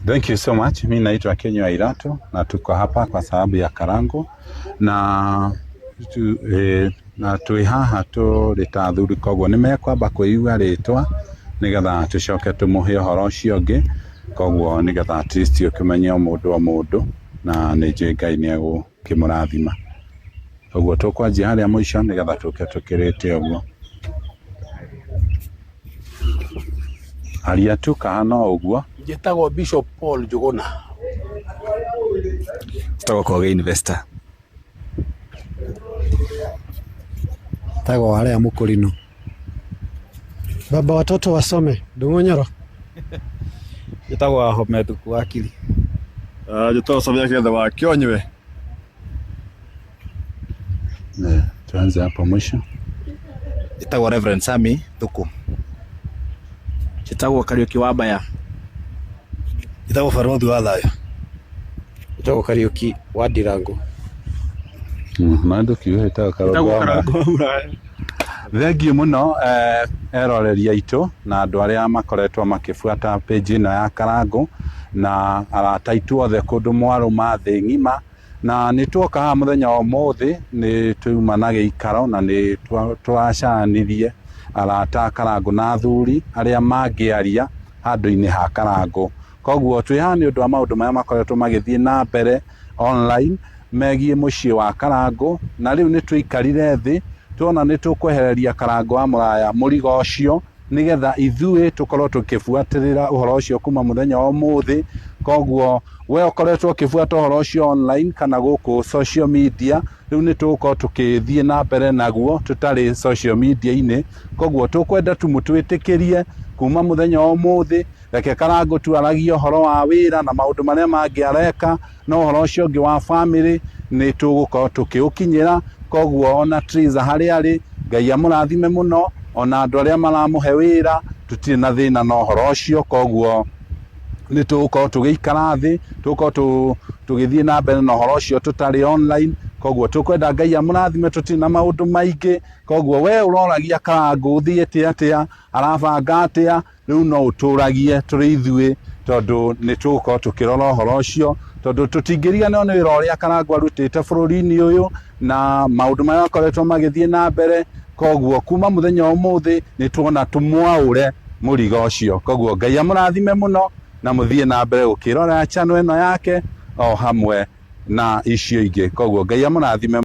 Thank you so much. Mi naitwa Kenywa Iratu na tuko hapa kwa sababu ya Karangu na tu, na twĩ haha tũrĩ ta athuri koguo nĩ mekwamba kwĩigua rĩtwa nĩgetha tũcoke tũmũhe ũhoro ũcio ũngĩ, koguo nĩgetha at least ũkĩmenye o mũndũ o mũndũ, na nĩ njũĩ Ngai nĩ egũkĩmũrathima. Koguo tũkwanjia harĩa mũico nĩgetha tũke tũkĩrĩte ũguo. Aria tu kahana o ũguo. Njĩtagwo Bishop Paul Njuguna. Njĩtagwo Kogi Investor. Tagwo Warea Mũkũrinũ. Baba watoto wasome. Ndung'u. Njĩtagwo Ahmed Wakili. Njĩtagwo Samia Kethe wa Kĩonywe. Tuanze hapo mwisho. Njĩtagwo Reverend Sami Thuku. Njĩtagwo Kariũki wa Mbaya. Njĩtagwo Barũthi wa Thayũ. Njĩtagwo Kariũki wa Ndirango. Na ndũkiuga ĩtagwo Karango wa Muraya. Thengiũ mũno eroreri aitũ na andũ arĩa makoretwo makĩbuata page ĩno ya Karango na arata aitũ othe kũndũ mwarũma thĩ ng'ima, na nĩ tuoka haha mũthenya wa ũmũthĩ nĩ tuma na gĩikaro na nĩ tũracaranirie arata a Karango na athuri arĩa mangĩaria handũ-inĩ ha Karango. Koguo twĩ haha nĩ ũndũ wa maũndũ marĩa makoretwo magĩthiĩ na mbere online megiĩ mũciĩ wa Karango, na rĩu nĩ tũikarire thĩ tuona nĩ tũkwehereria Karango wa Mũraya mũrigo ũcio nĩgetha ithuĩ tũkorwo tũkĩbuatĩrĩra ũhoro ũcio kuma mũthenya wa ũmũthĩ. Koguo we ũkoretwo ũkĩbuata ũhoro ũcio online kana gũkũ social media, rĩu nĩ tũgũkorwo tũkĩthiĩ na mbere naguo tũtarĩ social media-inĩ. Koguo tũkwenda tu mũtwĩtĩkĩrie kuma mũthenya wa ũmũthĩ, reke Karango tuaragie ũhoro wa wĩra na maũndũ marĩa mangĩ areka, na ũhoro ũcio ũngĩ wa family nĩ tũgũkorwo tũkĩũkinyĩra. Koguo ona Triza harĩa arĩ, Ngai amũrathime mũno, ona andũ arĩa maramũhe wĩra tũtirĩ na thĩna na ũhoro ũcio. Koguo nĩ tũgũkorwo tũgĩikara thĩ, tũgũkorwo tũgĩthiĩ na mbere na ũhoro ũcio tũtarĩ online. Koguo tũkwenda Ngai amũrathime, tũtirĩ na maũndũ maingĩ. Koguo we ũroragia Karango ũthiĩte atĩa, arabanga atĩa, rĩu no ũtũragie tũrĩ ithuĩ, tondũ nĩ tũgũkorwo tũkĩrora ũhoro ũcio, tondũ tũtingĩriganĩrwo nĩ wĩra ũrĩa Karango arutĩte bũrũri-inĩ ũyũ na maũndũ marĩa makoretwo magĩthiĩ na mbere. Koguo kuma mũthenya wa ũmũthĩ nĩ tuona tũmwaũre mũrigo ũcio. Koguo Ngai amũrathime mũno na mũthiĩ na mbere gũkĩrora channel ĩno yake o hamwe na icio ingĩ. Koguo Ngai amũrathime.